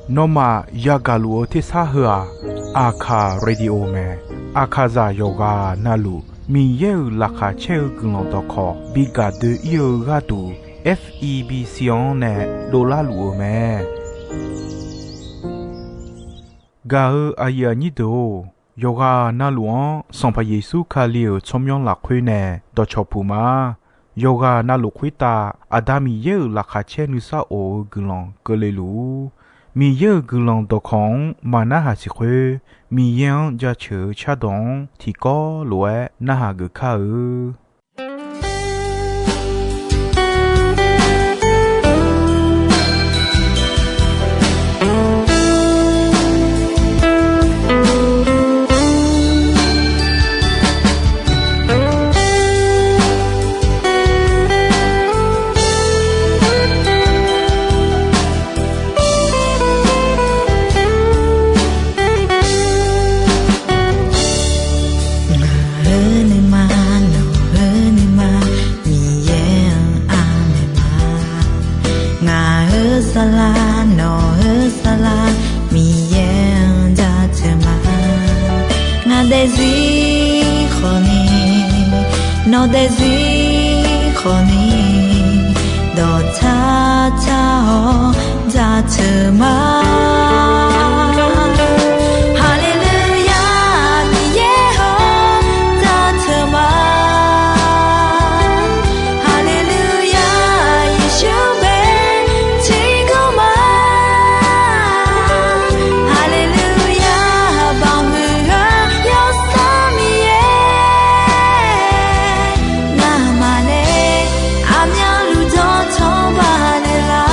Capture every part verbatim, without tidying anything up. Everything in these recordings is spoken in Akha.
Nawmaf yagaq luf-eu tersar heu-aq, Aqkaq Radio mae. Aqkaqzaq yawqghaq navluf Miqyaer-euq laqkhaq caer-eu guiqlanq dawqkawq bi gaq doe-ir-eu gharduq, F E B C-anr nae dovlar luf-eu mae. Gaq-eu aqyuif aqnyir deuq-or, yawqghaq navluf-anr Sanqpaq Yeqsur Kali-euq tsawrmyanr lafkhoer nae dawqcawq puq ma. Yawqghaq navluf khoertav Aqda Miqyaer-euq laqkhaq caer nuisar of-eu guiqlanq keuvle luf-ur. Miqyaer-euq guiqlanq dawqkawq-anr maqnarhaq siq khoer, Miqyaer-anr jaceuq-eu cardawq-anr tiqkawv lof-aer narhaq geuf kar-eu. Ngaq-euq nuima, nawq-euq nuima, Miqyaer-anr aqmaeq ma. Ngaq-euq saflar, nawq-euq saflar, Miqyaer-anr jaceuq ma. Ngaq daefzir khawfni, nawq daefzir khawfni, dawqtsar tsar-awr jaceuq ma. Haleluya, Miqyaer-or, jaceuq ma. Haleluya, Yeqsur bae tiqkawv ma. Haleluya, baqmuiq-eu Yawsanr Miqyaer, ngamaf nae aqmyanluf dawqtawq baqnaeq lar.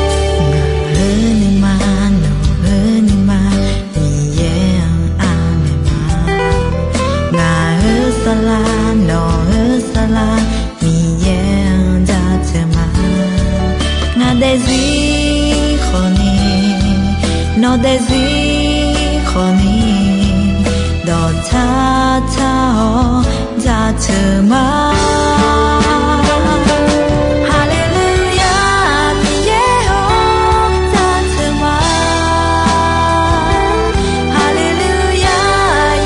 Ngaq-euq nuima, nawq-euq nuima, Miqyaer-anr aqmaeq ma. Ngaq-euq saflar, nawq-euq saflar, Miqyaer-anr jaceuq ma. Ngaq daefzir khawfni, nawq daefzir khawfni, dawqtsar tsar-awr jaceuq ma. Haleluya, Miqyaer-or, jaceuq ma. Haleluya,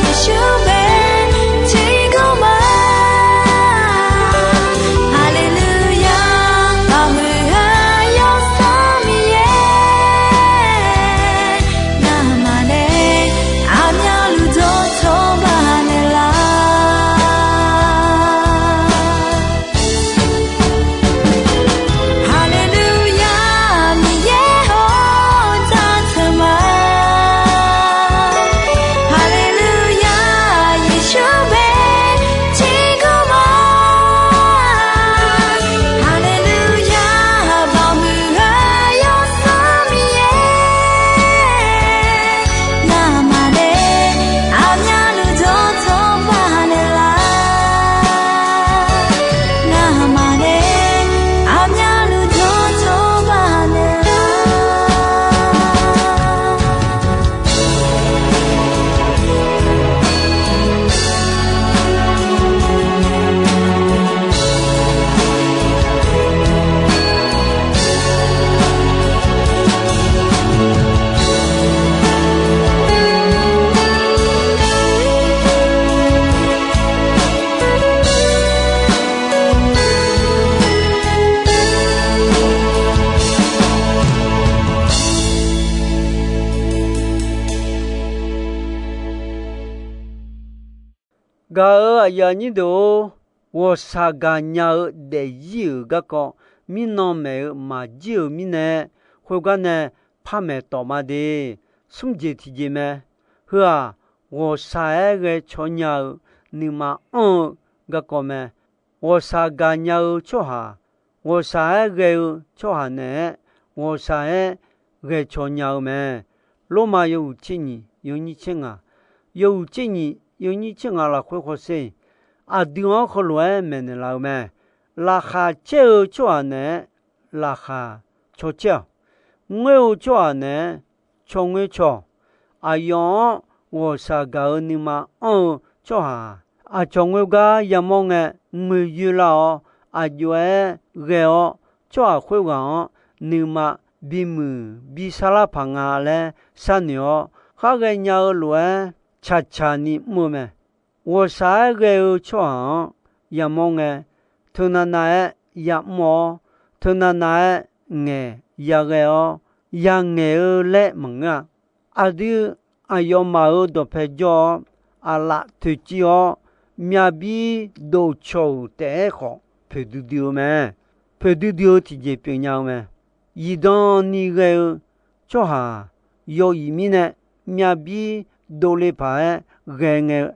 Yeqsur bae tiqkawv ma. Haleluya, baqmuiq-eu Yawsanr Miqyaer, ngamaf nae aqmyanluf dawqtawq baqnaeq lar. Haleluya, Miqyaer-or, jaceuq ma. Haleluya, Yeqsur bae tiqkawv ma. Haleluya, baqmuiq-eu Yawsanr Miqyaer, ngamaf nae aqmyanluf dawqtawq baqnaeq lar. Ngamaf nae aqmyanluf dawqtawq baqnaeq lar. Gaq-euq aqyuif aqnyir deuq-or, ghawqshaq gaqnya-eu daefzir-euq garkawv mirnan maeq-eu maqjir-euq mirnae, khoergar nae par maeq tawf ma de. Smr jeq tiqjeq mae. Heu-aq, ghawqshaq-aer ghae caw nya-eu nuima anr-eu garkawv mae. Ghawqshaq gaqnya-eu tsawrhaq, ghawqshaq-aer ghae-eu tsawrhaq naeq-aer, ghawqshaq-aer ghae caw nya-eu mae. Lormav yawhuiq tser nyiq yawnyir tser ngaq, yawhuiq tser nyiq yawnyir tser ngaq lafkhoer hawsher, aqdui-anr heulof-aer maeqnaeq laf-eu mae. Laqkhaq caer-eu tsawrhaq naeq-aer, laqkhaq caw caer-awq. Ngoer-eu tsawrhaq naeq-aer, caw ngoer caw-awq. Aqyawf-anr ghawqshaq gaq-eu nuima anr-eu tsawrhaq-aq, aqcawq ngoergar yamawr ngae, ngoeqyoe lar-awr, aqjox-aer ghae-awr, tsawrhaq khoerghaq-anr nuima bimuiq bi sharlar paq nga laer sharnoeq-awr, khar ghaenya-eu lof-aer caqcaq ni mr-eu mae. Ghawqshaq-aer ghae-eu tsawrhaq-anr yamawr ngae, teunav nav-aer yamr-awr, teunav nav-aer ngaeq yaghae-awr, yangaeq-eu laer maqngeur-a. Aqdui aqyawfmaf-euq dawqpae jawr-awr, aqlaf toeqciv-awr, myavbir dovcaw-euq taef-aer khawf poeqdui dui-eu mae. Poeqdui dui-eu tiqjeq pyeufnya-eu mae. Zifdan ni ghae-eu tsawrhaq yawzif mirnae, myavbir dovle paq-aer ghae ngae,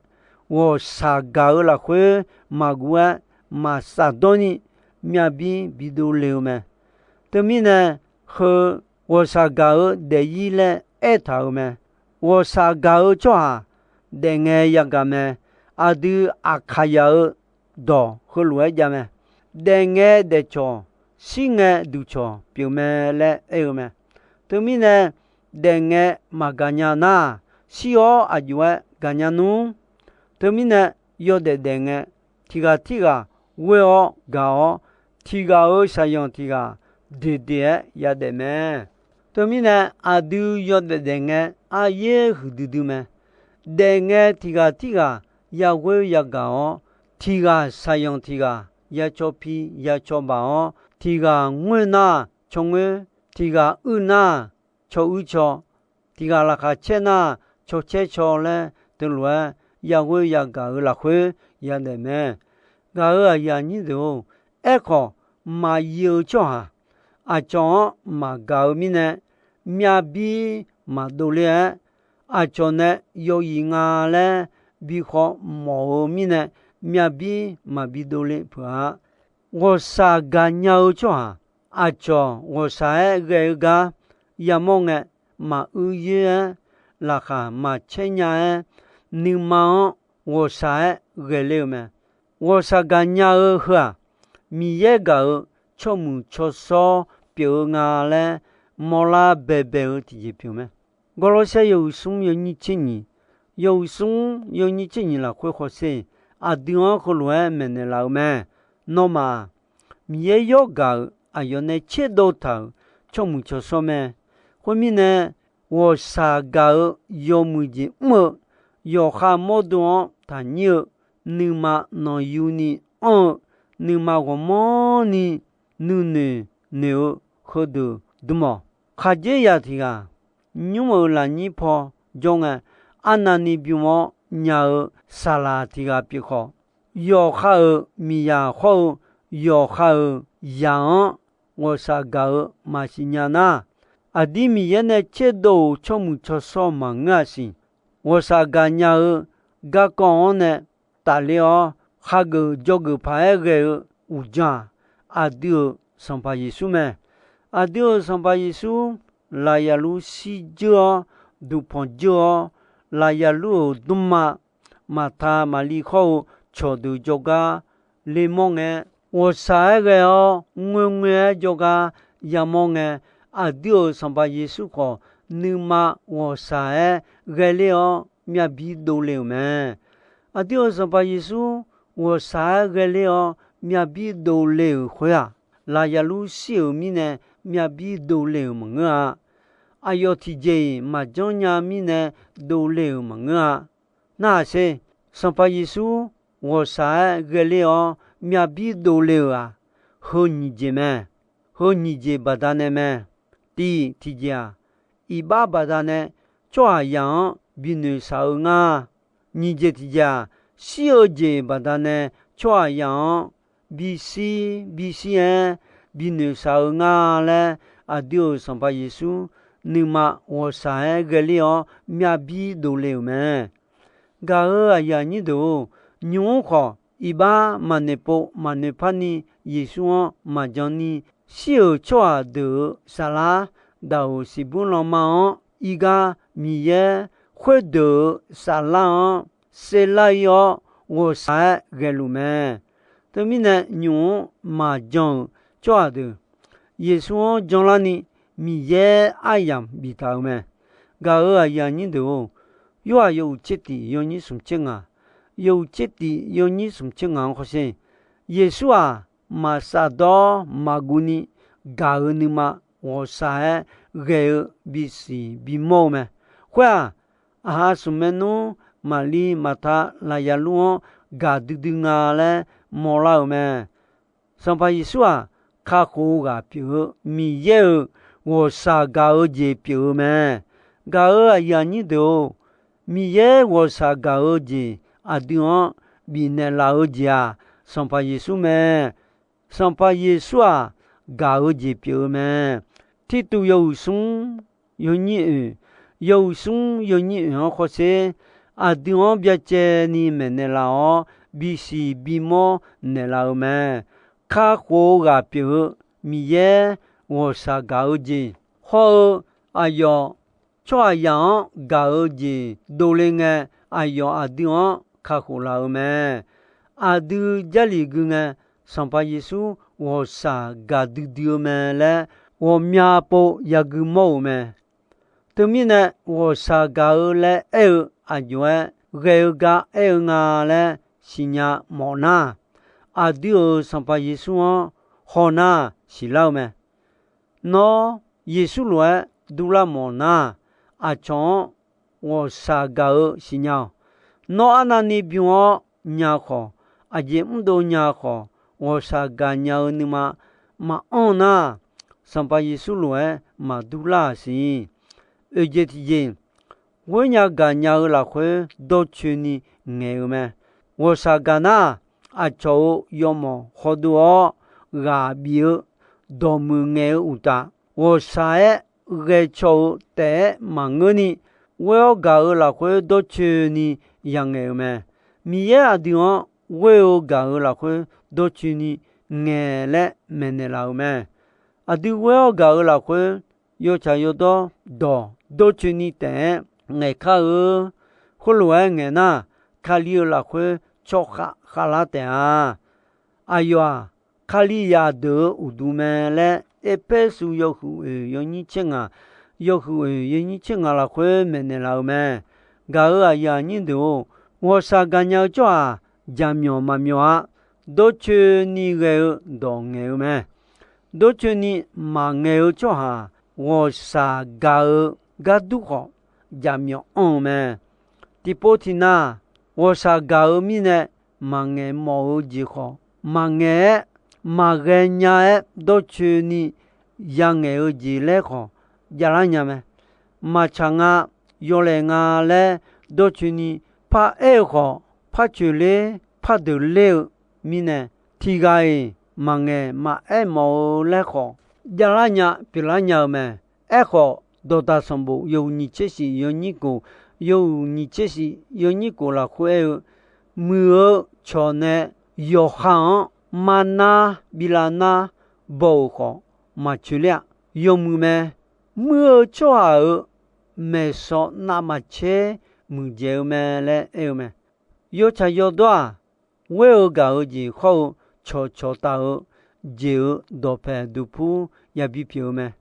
ghawqshaq gaq-eu lafkhoer maqguv-aer maqsaf dawr ni, myavbir bi dovle-eu mae. Teumirnae, heu ghawqshaq gaq-eu daefzir laer aertaq-euq mae. Ghawqshaq gaq-eu tsawrhaq daefngae yagaq mae. Aqdui Aqkaqyaq-eu dawq heulof-aer jav mae. Daefngae daefcawq, shirngae duqcawq pyeuf mae laer aer-eu mae. Teumirnae, daefngae maqgaq nya nar, shir-awr aqjox-aer gaqnya nmr. Teumirnae, yawdaef daefngae, tiq ghaq tirghaq ghoe-awr gaq-awr, tiq ghaq-euq shaqzanq tiq ghaq doeqdoeq-aer yadaef mae. Teumirnae, aqdui yawdaef daefngae aryaer huiqdui dui mae. Daefngae tiq ghaq tirghaq yaghoer yagaq-awr, tiq ghaq shaqzanq tiq ghaq ya caw pi ya caw baq-awr, tiq ghaq ngoer nar caw ngoer, tiq ghaq uir nar caw uir caw, tiq ghaq laqkhaq caer nar caw caer caw laer teulof-aer yaghoer yagaq-eu lafkhoer yadaef mae. Gaq-euq aqyuif aqnyir deuq-or, aerkhawf, maqyif-eu tsawrhaq aqcawq-anr maqgaq-eu mirnae, myavbir maqdov ler-aer, aqcawq nae yawzif nga laer bi khawf mawf-eu mirnae, myavbir maqbi dovle peuq-a. Ghawqshaq gaqnya-eu tsawrhaq aqcawq ghawqshaq-aer ghae-eu gar yamawr ngae, maquir yoer-aer laqkhaq maqcaer nya-aer, nuima-anr ghawqshaq-aer ghae ler-eu mae. Ghawqshaq gaqnya-eu heu-aq, Miqyaer gaq-eu tsawrmuiq tsawrshawr pyeuf-eu nga laer mawrlar baebae-eu tiqjeq pyeuf mae. Gawrlawrsaer yawhuiq smr yawnyir tser nyiq, yawhuiq smr yawnyir tser nyiq lafkhoer hawsher, aqdui-anr heulof-aer maeqnaeq laf-eu mae. Nawmaf-aq, Miqyaer yawr gaq-euq aqyawf nae tserdov taq-euq tsawrmuiq tsawrshawr mae. Khoermirnae, ghawqshaq gaq-eu yawmuiq jeq mr-eu, yawqha mawrdo-anr taqnyir-eu, nuima nanqyuni anr-eu, nuima ghawqmanrni nuinoeq noeq-eu heudeuq dm-awq. Khaqdzerzaq tiq ghaq nymr-euq lafnyir paw jawr ngae, arnavni bym-awr nya-eu saqlaq tiq ghaq pyeuf khawf, yawqha-euq miqzaq hawr-eu yawqha-euq zaq-anr ghawqshaq gaq-eu maqsiq nya nar, aqdir Miqyaer nae tserdov-euq tsawrmuiq tsawrshawr maqngeur-a siq. Ghawqshaq gaqnya-eu garkawv-anr nae tafler-awr, khageuf dzawgeuf paq-aer ghae-eu uqdzan-aq, aqdui-euq Sanqpaq Yeqsur mae. Aqdui-euq Sanqpaq Yeqsur, lafyaqlur shir dzeur-awr, duqpanq dzeur-awr, lafyaqlur-euq dmrma, Maqta, Maqli hawr-eu cawqdeuq jawrgar lemawr ngae, ghawqshaq-aer ghae-awr ngoerngoer-aer jawrgar yamawr ngae, aqdui-euq Sanqpaq Yeqsur khawf, nuima ghawqshaq-aer ghaeler-awr myavbir dovle-euq mae. Aqdui-euq Sanqpaq Yeqsur ghawqshaq-aer ghaeler-awr myavbir dovle-euq khoer-aq, lafyaqlur shir-euq mirnae myavbir dovle-euq maqngeur-a. Aqyawf tiqjeq-iq maqjanr nya mirnae dovle-euq maqngeur-a. Narhaq sher, Sanqpaq Yeqsur ghawqshaq-aer ghaeler-awr myavbir dovle-euq-aq, heu nyiq jeq mae. Heu nyiq jeq baqdanae mae. Tiq, tiqjeq-aq, iqbax baqdanae tsawrhaqzaq-anr binoeq shaq-eu nga. Nyiq jeq tiqjeq-aq, shir-eu jeq baqdanae tsawrhaqzaq-anr bishir bishir-aer binoeq shaq-eu nga laer, aqdui-euq Sanqpaq Yeqsur nuima ghawqshaq-aer ghaeler-awr myavbir dovle-euq mae. Gaq-euq aqyuif aqnyir deuq-or, nymq-mr khawf iqbax maqnoeq pov maqnoeq parni Yeqsur-anr maqjan ni shir-euq tsawrhaq deuq-euq saflar, daqoq siqbur lanma-anr ir gar Miqyaer khoerdeuq-euq saflar-anr serlar-ir-awr, ghawqshaq-aer ghaeluf mae. Teumirnae, nymq-mr maqjan-euq tsawrhaq deuq Yeqsur-anr janlarni Miqyaer aryamq biftaq-euq mae. Gaq-euq aqyuif aqnyir deuq-or, Yorhaq yawhuiq tser tiq yawnyir smq tser ngaq, yawhuiq tser tiq yawnyir smq tser ngaq-anr hawsher. Yeqsur-aq, maqsaf dawr maqguv ni gaq-eu nuima ghawqshaq-aer ghae-eu bisiq bimawr-eu mae. Khoer-aq, aqha smq maernmr Maqlir, Maqta, Laqyalur-anr gaqdui dui nga laer mawrlar-euq mae. Sanqpaq Yeqsur-aq, kakhof-eu ghaq pyeuf-eu Miqyaer-euq ghawqshaq gaq-eu jeq pyeuf-eu mae. Gaq-euq aqyuif aqnyir deuq-or, Miqyaer ghawqshaq gaq-eu jeq aqdui-anr bifnaeq laf-eu jeq-aq, Sanqpaq Yeqsur mae. Sanqpaq Yeqsur-aq, gaq-eu jeq pyeuf-eu mae. Tirtuv yawhuiq smr yawnyir oeq, yawhuiq smr yawnyir oeq-anr hawsher. Aqdui-anr byacaevni maeqnaeq laf-awr, bisiq bimawr naeqlaf-eu mae. Kakhof-eu ghaq pyeuf-eu Miqyaer ghawqshaq gaq-eu jeq hawr-eu, aqyawf tsawrhaqzaq-anr gaq-eu jeq dovle ngae, aqyawf aqdui-anr kakhof laf-eu mae. Aqdui Jarlif gui ngae, Sanqpaq Yeqsur ghawqshaq gaqdui dui-eu mae laer ghawqmya pov yagui mawr-euq mae. Teumirnae, ghawqshaq gaq-eu laer aer-eu aqjox-aer ghae-eu gar aer-eu nga laer siqnya mawf nar, aqdui-euq Sanqpaq Yeqsur-anr hawnar siqlar-eu mae. Nawr Yeqsur lof-aer durlar mawf nar, aqcawq-anr ghawqshaq gaq-eu siqnya-awq. Nawr arnavni bym-awr nya khawf, aqjeq mrdov nya khawf, ghawqshaq gaqnya-eu nuima maqanr nar, Sanqpaq Yeqsur lof-aer maqdur lar-aq siq. Oeq jeq tiqjeq, ghoer nya gaqnya-eu lafkhoer dawrcoeni ngaeq-eu mae. Ghawqshaq gaq nar, aqcawq-euq yawmawq hawdov-awr ghaq bif-eu dawqmuiq ngaeq-eu uqtaf, ghawqshaq-aer ghae caw-eu taef-aer maqngeurni, ghoer-awr gaq-eu lafkhoer dawrcoeni yangaeq-eu mae. Miqyaer aqdui-anr ghoer-eu gaq-eu lafkhoer dawrcoeni ngaeq laer maeqnaeq laf-euq mae. Aqdui ghoer-awr gaq-eu lafkhoer yawtsaq yawdawr dawq dawrcoeni taef-aer ngaeq kar-eu. Khoerlof-aer ngaeq nar, Kali-eu lafkhoer tsawrkhav khavlar taef-a. Aqyawf-aq, Kalizaq deuq-euq uqduq mae laer, Erpersu yawhuiq oeq yawnyir tser ngaq, yawhuiq oeq yawnyir tser ngaq lafkhoer maeqnaeq laf-eu mae. Gaq-euq aqyuif aqnyir deuq-or, ghawqshaq gaqnya-eu tsawrhaq jaqmyawf maqmyawf-a. Dawrcoeni ghae-eu dawq ngaeq-eu mae. Dawrcoeni maqngaeq-eu tsawrhaq ghawqshaq gaq-eu gar dur khawf, jaqmyawf anr-eu mae. Tiqpov tiqnav, ghawqshaq gaq-eu mirnae maqngaeq mawf-eu jeq khawf, maqngaeq-aer maqghae nya-aer dawrcoeni yangaeq-eu jeq laer khawf javlar nya mae. Maqtsaq nga, yawlaeq nga laer dawrcoeni paraer-eu khawf, par coeqler par deuqler-eu mirnae, tiqghaq-iq maqngaeq maqaer mawf-eu laer khawf javlar nya pyeuflar nya-eu mae. Aerkhawf, Dawqdaq sanqbof yawhuiq nyiq tser shif yawnyir kof, yawhuiq nyiq tser shif yawnyir kof lafkhoer aer-eu, muiq-eu cawq nae yawqha-anr marnar bilav nar baw-euq khawf maqcoeqler-a. Yawmuiq mae. Muir-eu tsawrhaq-euq maeqsawq navmaqtser muiqdzaeq-eu mae laer aer-eu mae. Yawtsaq yawdawr-aq, ghoer-eu gaq-eu jeq hawr-eu cawqcawq taf-eu jeq-euq dawqpaeq duqpur yabi pyeuf-eu mae.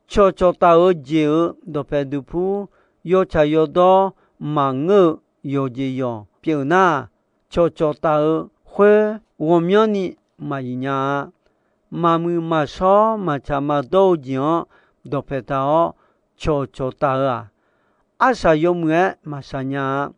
Cawqcawq taf-eu jeq-euq dawqpaeq duqpur, yawtsaq yawdawr maqngeur-eu yawqjeq yawq pyeuf nar, cawqcawq taf-eu khoer ghawqmyanrni maqzif nya-a. Maqmuiq maqshawr maqtsaq maqdawr-eu jeq-anr dawqpaeq taq-awr cawqcawq taf-eu-aq, arsaq yawmuiq-aer maqsaq nya-a.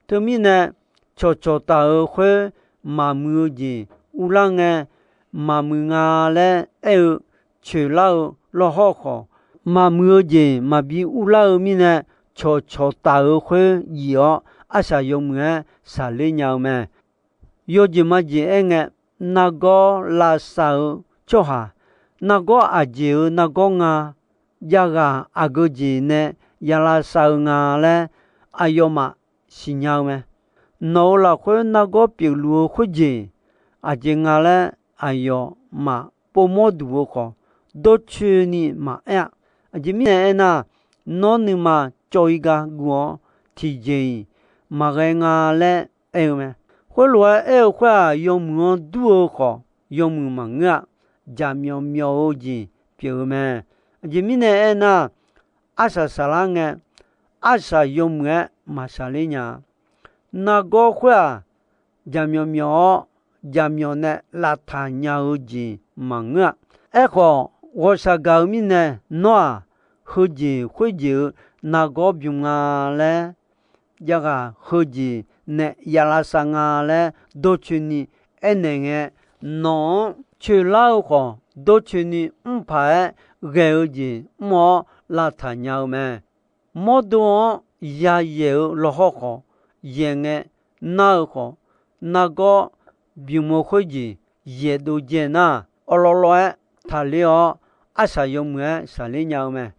Teumirnae, cawqcawq taf-eu khoer maqmuiq-eu jeq urlar ngae, maqmuiq nga laer aer-eu coeqlar-eu lawrhawr khawf, maqmuiq-eu jeq maqbi urlar-eu mirnae, cawqcawq taf-eu khoer jif-awr arsaq yawmuiq-aer saqler nya-eu mae. Yawjeq majeq aerngae, nargawr lavsav-eu tsawrhaq, nargawr aqjeq-euq nargawr nga, javghaq aqgeu jeq nae ya lavsav-eu nga laer aqyawfmaf siqnya-eu mae. Nawq-euq lafkhoer nargawr pyeufluf-eu khoerjeq aqjeq nga laer aqyawf maqpov mawr duq-eu khawf, dawrcoeni maqaer-a. Aqjeq mirnae aernar, nawr nuima cawv-ir gar guv-awr tiqjeq-iq maqghae nga laer aer-eu mae. Khoerlof-aer aer-eu khoer-aq, yawmuiq-anr dur-eu khawf, yawmuiq maqngeur-a. Jaqmyawf myawf-eu jeq pyeuf-eu mae. Aqjeq mirnae aernar, arsaq saqlar ngae, arsaq yawmuiq-aer maqshaqler nya-a. Nargawr khoer-aq, jaqmyawf myawf-awr, jaqmyawf nae lavtaq nya-eu jeq maqngeur-a. Aerkhawf, ghawqshaq gaq-eu mirnae, nawr-aq, heujeq khoerjeq-eu nargawr bym nga laer, javghaq heujeq nae ya lavsav nga laer dawrcoeni aernaeq ngae, nawq-anr coeqlar-eu khawf, dawrcoeni mr paq-aer ghae-eu jeq mr-awr lavtaq nya-eu mae. Mawrdo-anr yayaeq-eu lawqhaw khawf, yaeq ngae, nar-eu khawf, nargawr bym-eu khoerjeq yaeqdov jae nar, awrlawrlawr-aer taqler-awr, arsaq yawmuiq-aer shaqler nya-eu mae.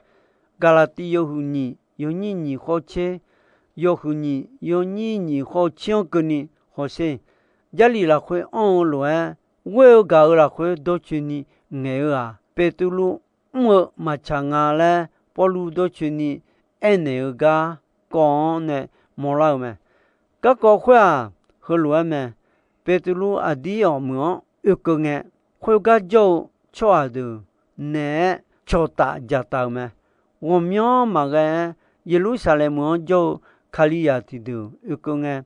Gaqlaqtiv yawhuiq nyiq yawnyir nyiq khawr tser, yawhuiq nyiq yawnyir nyiq khawr tser-anr keuvni hawsher. Jarlif lafkhoer anr-eu lof-aer, ghoer-eu gaq-eu lafkhoer dawrcoeni ngaeq-eu-aq, Beqtuvluv mr-eu maqtsaq nga laer Pawrluv dawrcoeni aernaeq-eu gar kawv-anr nae mawrlar-eu mae. Garkawv khoer-aq, heulof-aer mae. Beqtuvluv aqdir awq meuq-anr oekeuv ngae, khoergar jawr-eu tsawrhaq deuq naeq-aer cawqtaf dzaqtaf-euq mae. Ghawqmyanr maqghae-aer, Yeqlursaqlaeq meuq-anr jawr-eu Kalizaq tiqdeuq oekeuv ngae,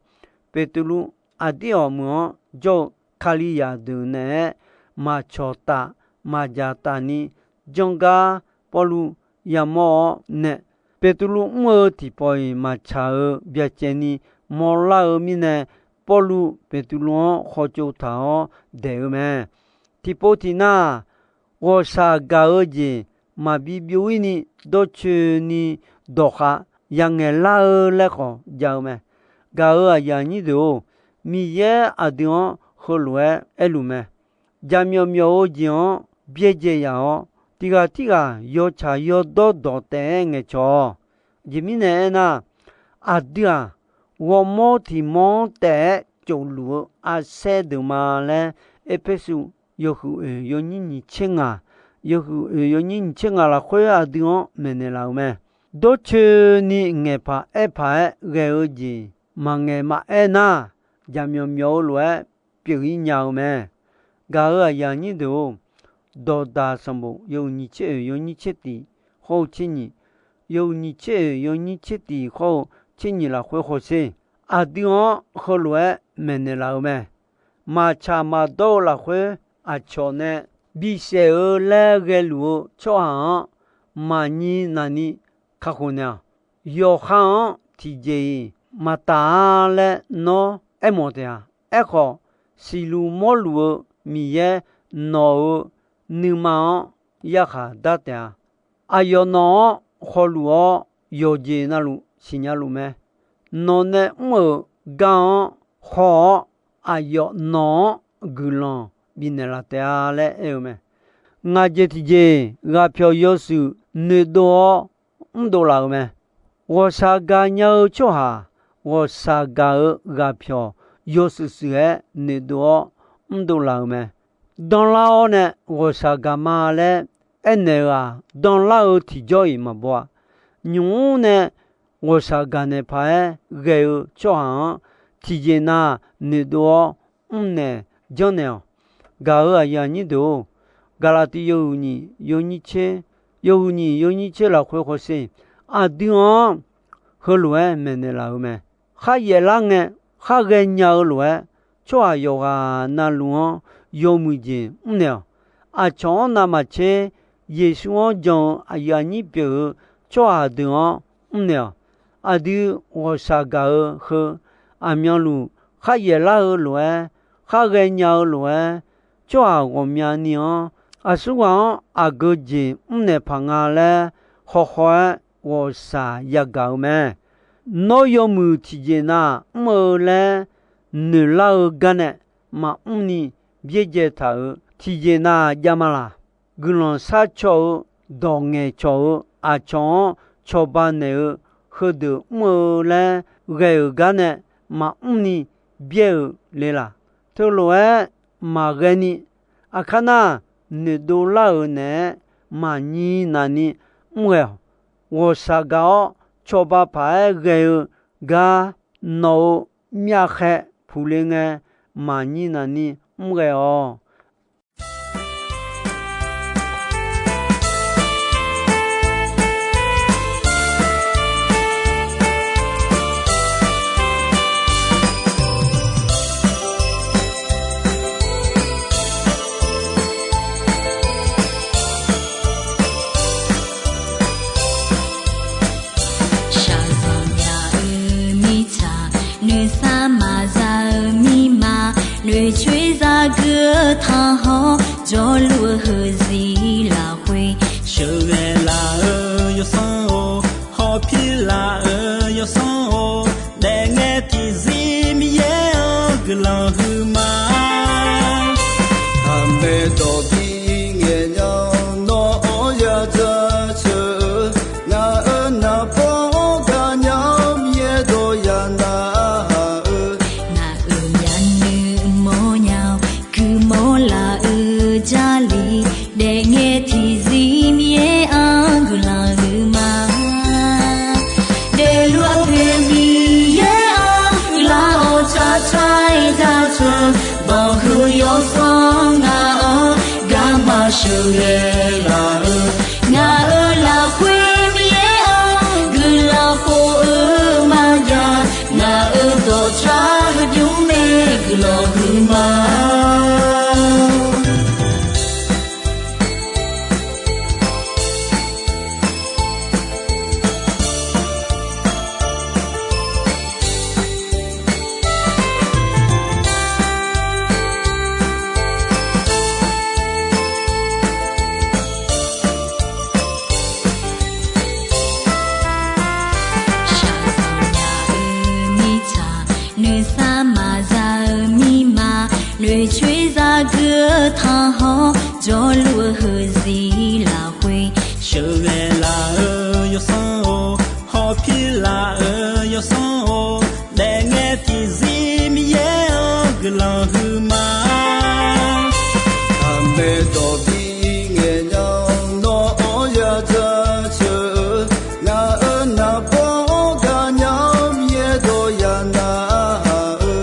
Beqtuvluv aqdir awq meuq-anr jawr-eu Kalizaq deuq naeq-aer maqcawqtaf maqdzaqtaf ni janr gar Pawrluv yamawr-awr nae, Beqtuvluv mr-eu tiqpawf-iq maqtsaq-eu byacaevni mawrlar-eu mirnae, Pawrluv Beqtuvluv-anr khawtsov taq-awr daeq-eu mae. Tiqpov tiqnar, ghawqshaq gaq-eu jeq maqbi byov-ir ni dawrcoeni dawqkhav yangaeq lar-eu laer khawf jav-eu mae. Gaq-euq aqyuif aqnyir deuq-or, Miqyaer aqdui-anr heulof-aer aerluf mae. Jaqmyawf myawf-eu jeq-anr byaerdzae yaf-awr, tiq ghaq tirghaq yawtsaq yawdawr dawq taef-aer ngaeqcawq-awq. Aqjeq mirnae aernar, aqdui-aq, ghawrmawr tiq mawr-anr taef-aer tsofluf-eu arsaer deuq ma laer, Erpersu yawhuiq oeq yawnyir nyiq tser ngaq, yawhuiq oeq yawnyir nyiq tser ngaq lafkhoer aqdui-anr maeqnaeq laf-euq mae. Dawrcoeni ngaeqpaq aerpaq-aer ghae-eu jeq maqngaeq maqaer nar, jaqmyawf myawf-eu lof-aer pyeuf-ir nya-eu mae. Gaq-euq aqyuif aqnyir deuq-or, Dawqdaq sanqbof yawhuiq nyiq tser oeq yawnyir tser tiq khawr-eu tser nyiq, yawhuiq nyiq tser oeq yawnyir tser tiq khawr-eu tser nyiq lafkhoer hawsher. Aqdui-anr heulof-aer maeqnaeq laf-eu mae. Maqtsaq maqdawr-eu lafkhoer aqcawq nae bisaef-eu laer ghaeluf-eu tsawrhaq-anr maqnyi naqni kakhof naeq-awq. Yawqha-anr tiqjeq-iq maqtaf-a laer nawr aermawf taef-a. Aerkhawf, siqluf mawrluf-eu Miqyaer nawq-euq nuima-anr yarkhaq dar taef-a. Aqyawf nawq-anr khawluf-awr yawqjeq navluf siqnya luf mae. Nawq nae mr-euq gar-anr haw-awr, aqyawf nawq-anr guiqlanq bifnaeq laf taef-a laer aer-eu mae. Ngaq jeq tiqjeq ghaqpyawq yawshuif noeqdov-awr mrdov laf-euq mae. Ghawqshaq gaqnya-eu tsawrhaq, ghawqshaq gaq-euq ghaqpyawq yawshuif shuif-aer noeqdov-awr mrdov laf-euq mae. Danlar-awr nae ghawqshaq gaq ma laer aernaeq-eu-aq, danlar-eu tiqjawr-iq maqbaw-a. Nymq-mr nae ghawqshaq gaqnaeq paq-aer ghae-eu tsawrhaq-anr tiqjeq nav noeqdov-awr mrnaeq janrnaeq-awq. Gaq-euq aqyuif aqnyir deuq-or, Gaqlaqtiv yawhuiq nyiq yawnyir tser, yawhuiq nyiq yawnyir tser lafkhoer hawsher. Aqdui-anr heulof-aer maeqnaeq laf-euq mae. Khar yaeflar ngae, khar ghaenya-eu lof-aer, tsawrhaq yawqghaq navluf-anr yawmuiq jeq mrnaeq-awq. Aqcawq-anr navmaqtser Yeqsur-anr jan-eu aqyuif aqnyir pyeuf-eu tsawrhaq deuq-anr mrnaeq-awq. Aqdui ghawqshaq gaq-eu heu, aqmyanluf khar yaeflar-eu lof-aer, khar ghaenya-eu lof-aer, tsawrhaq ghawqmyani-anr aqsurghaq-anr aqgeu jeq mrnaeq paq nga laer hawkhaw-aer ghawqshaq yagaq-eu mae. Nawr yawmuiq tiqjeq nav mr-eu laer noeqlar-eu gar nae maqmr ni byaerdzae taq-euq tiqjeq nav jav ma laq? Guiqlanq sharcaw-eu, dawq ngaeqcawq-eu, aqcawq-anr cawba naeq-eu, heudeuq mr-eu laer ghae-euq gar nae, maqmr ni byaer-eu le laq? Teulof-aer maqghae ni, aqkar nar noeqdov lar-euq naeq-aer maqnyir navni mr ghae-awq. Ghawqshaq gaq-awr cawba paq-aer ghae-eu gar nawq-euq myavkhaev puqle ngae, maqnyir navni mr ghae-awq. Shaqzanq nya-eu mirtsaq, noeqsar maqza-eu mirma, noeqcoer zagui-eu tanqhawr, jawrluf-eu heuzir lafkhoer, sheuqghae laf-eu yawsanr-or, hawpir laf-eu yawsanr-or, daefngae tiqzir Miqyaer-anr guiqlanq huiqma. Aqmaeq dawq bi ngaeq nya, nawr-anr yadzaq ceuq-eu, ngaq-euq naqbawr-anr gaqnya-awr, Miqyaer dawq yanav-eu, ngaq-euq myavnuiv mawrnya-awr, guiqmawr laf-eu Jarlif, daefngae tiqzir Miqyaer-anr guiqlanq huiqma. Daefluf-eu poeq Miqyaer-anr guiqlanq-awr, tsaqtsaq-aer jaceuq-eu, banqhuiq yawsanr ngaq-anr garma sheuqghae laf-eu, ngaq-euq lafkhoer Miqyaer-anr guiqlanq khof-eu maqjav, ngaq-euq dawqtsaq heudymr nae guiqlanq huiqma. Shaqzanq nya-eu mirtsaq, noeqsar maqza-eu mirma, noeqcoer zagui-eu tanqhawr, jawrluf-eu heuzir lafkhoer, sheuqghae laf-eu yawsanr-or, hawpir laf-eu yawsanr-or, daefngae tiqzir Miqyaer-anr guiqlanq huiqma. Aqmaeq dawq bi ngaeq nya, nawr-anr yadzaq ceuq-eu, ngaq-euq naqbawr-anr gaqnya-awr, Miqyaer dawq yanav-eu,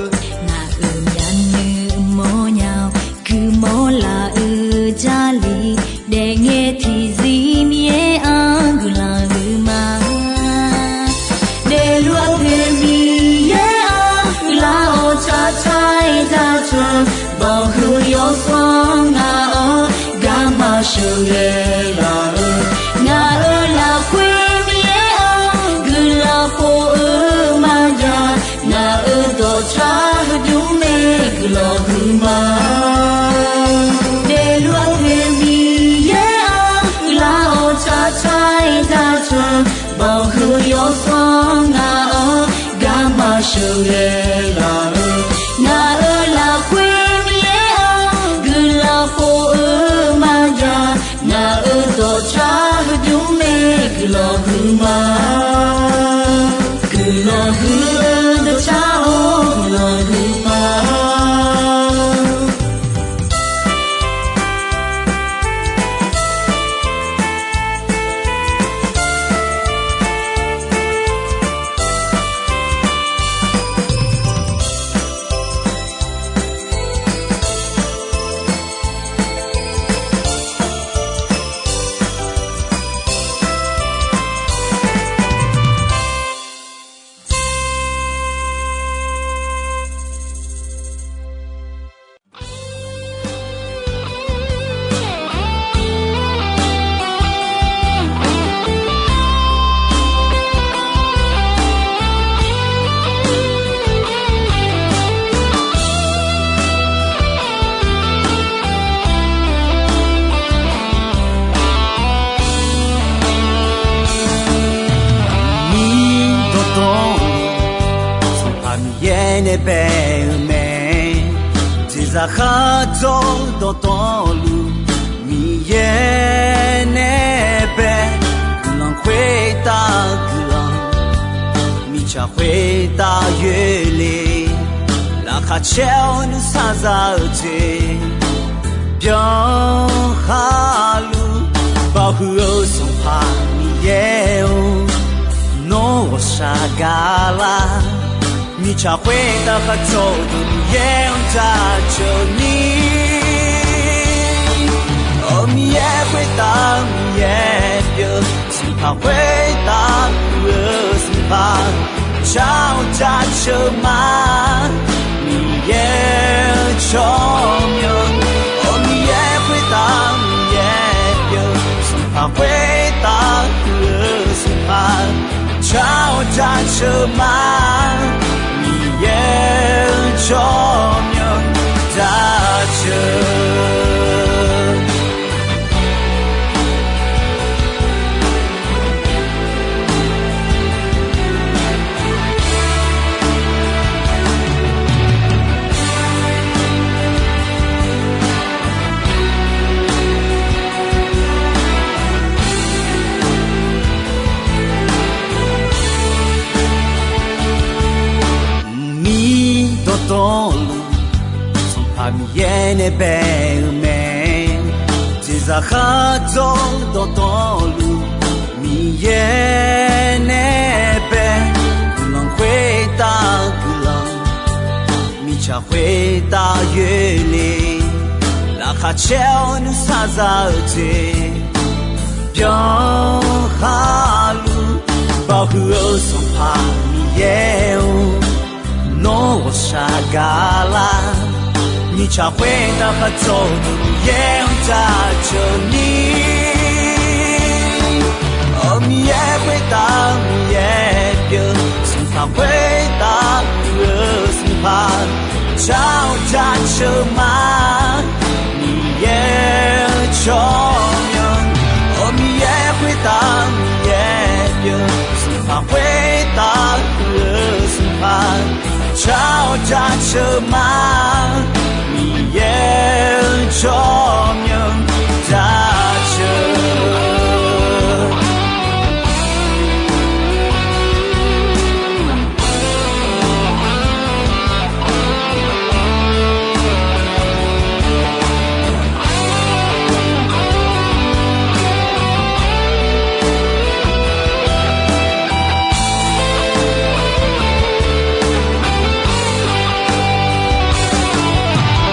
ngaq-euq myavnuiv mawrnya-awr, guiqmawr laf-eu Jarlif, daefngae tiqzir Miqyaer-anr guiqlanq huiqma. Daefluf-eu poeq Miqyaer-anr guiqlanq-awr, tsaqtsaq-aer jaceuq-eu, banqhuiq yawsanr ngaq-anr garma sheuqghae laf-eu, ngaq-euq lafkhoer Miqyaer-anr guiqlanq khof-eu maqjav, ngaq-euq dawqtsaq heudymr nae guiqlanq huiqma. Daefluf-eu poeq Miqyaer-anr guiqlanq-awr, tsaqtsaq-aer jaceuq-eu, banqhuiq yawsanr ngaq-anr garma sheuqghae laf-eu, ngaq-euq lafkhoer Miqyaer-anr guiqlanq khof-eu maqjav, ngaq-euq dawqtsaq heudymr nae guiqlanq huiqma. Guiqlanq huiq-eu dawqtsaq-or, guiqlanq huiqma. Miqyaer dawqtawvluf, Sanqpaq Miqyaer nae bae-eu mae. Jeqzaq khardzawr dawqtawvluf, Miqyaer nae bae. Guiqlanq khoertav guiqlanq, mirtsaq khoertav yoerle. Laqkhaq caer-awr nuisar za-eu jeq byanlar luf, baoq huiq-eu Sanqpaq Miqyaer-or, nawr ghawqshaq gaqlar. Mirtsaq khoertav khar cawv-eu Miqyaer-anr jaceuq ni, Aqmiqyaer khoertav Miqyaer pyeuf, Sanqpaq khoertav huiq-eu Sanqpaq, car-awr jaceuq ma. Miqyaer-eu tsawrmyanr, Aqmiqyaer khoertav Miqyaer pyeuf, Sanqpaq khoertav huiq-eu Sanqpaq, car-awr jaceuq ma. Miqyaer-eu tsawrmyanr jaceuq. Mqmir dawqtawvluf, Sanqpaq Miqyaer nae bae-eu mae. Jeqzaq khar dzawr-eu dawqtawvluf, Miqyaer nae bae. Guiqlanq khoertav guiqlanq, mirtsaq khoertav yoerle. Laqkhaq caer-awr nuisar za-eu jeq byanlar luf, baoq huiq-eu Sanqpaq Miqyaer-or, nawr ghawqshaq gaqlar. Mirtsaq khoertav khar cawv-eu Miqyaer-anr jaceuq ni, Aqmiqyaer khoertav Miqyaer pyeuf, Sanqpaq khoertav huiq-eu Sanqpaq, car-awr jaceuq ma. Miqyaer-eu tsawrmyanr, Aqmiqyaer khoertav Miqyaer pyeuf, Sanqpaq khoertav huiq-eu Sanqpaq, car-awr jaceuq ma. Miqyaer-eu tsawrmyanr jaceuq.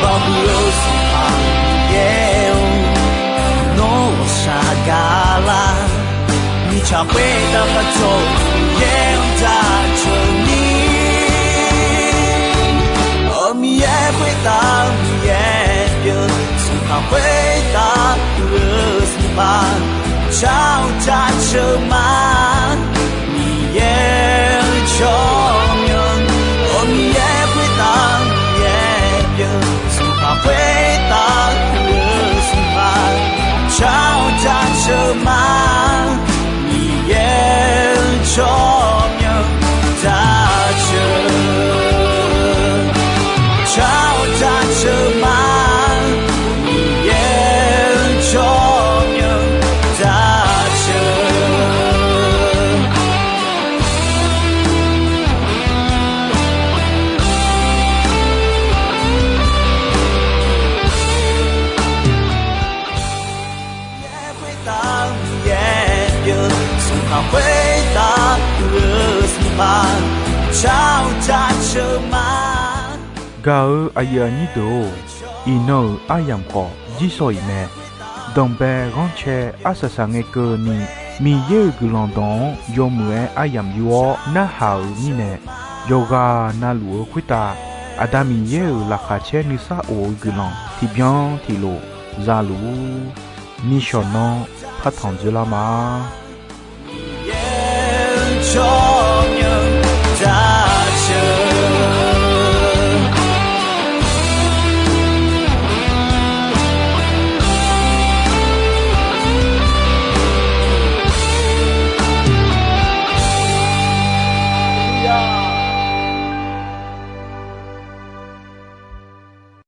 Baoq huiq-eu Sanqpaq Miqyaer-or, nawr ghawqshaq gaqlar. Mirtsaq khoertav khar cawv-eu Miqyaer-anr jaceuq ni, Aqmiqyaer khoertav Miqyaer pyeuf, Sanqpaq khoertav huiq-eu Sanqpaq, car-awr jaceuq ma. Miqyaer-eu tsawrmyanr, Aqmiqyaer khoertav Miqyaer pyeuf, Sanqpaq khoertav huiq-eu Sanqpaq, car-awr jaceuq ma. Miqyaer-eu tsawrmyanr jaceuq, car-awr jaceuq ma. Miqyaer-eu tsawrmyanr jaceuq. Khoertav Miqyaer pyeuf, Sanqpaq khoertav huiq-eu Sanqpaq, car-awr jaceuq ma. Gaq-eu aqyuif aqnyir deuq-or, iqnan-euq aryamq khawf jirsawq iq mae. Danqbae ghanrcae arsaq saq ngae keuvni, Miqyaer-euq guiqlanq dawq-anr yawmuiq-aer aryamq yur-awr narhaq-euq mirnae, yawqghaq na luf-eu khoertav Aqda Miqyaer-euq laqkhaq caer nuisar of-eu guiqlanq tiqbyan tiqlof za luf-ur. Nishawq nanr partanq dzoerlar ma.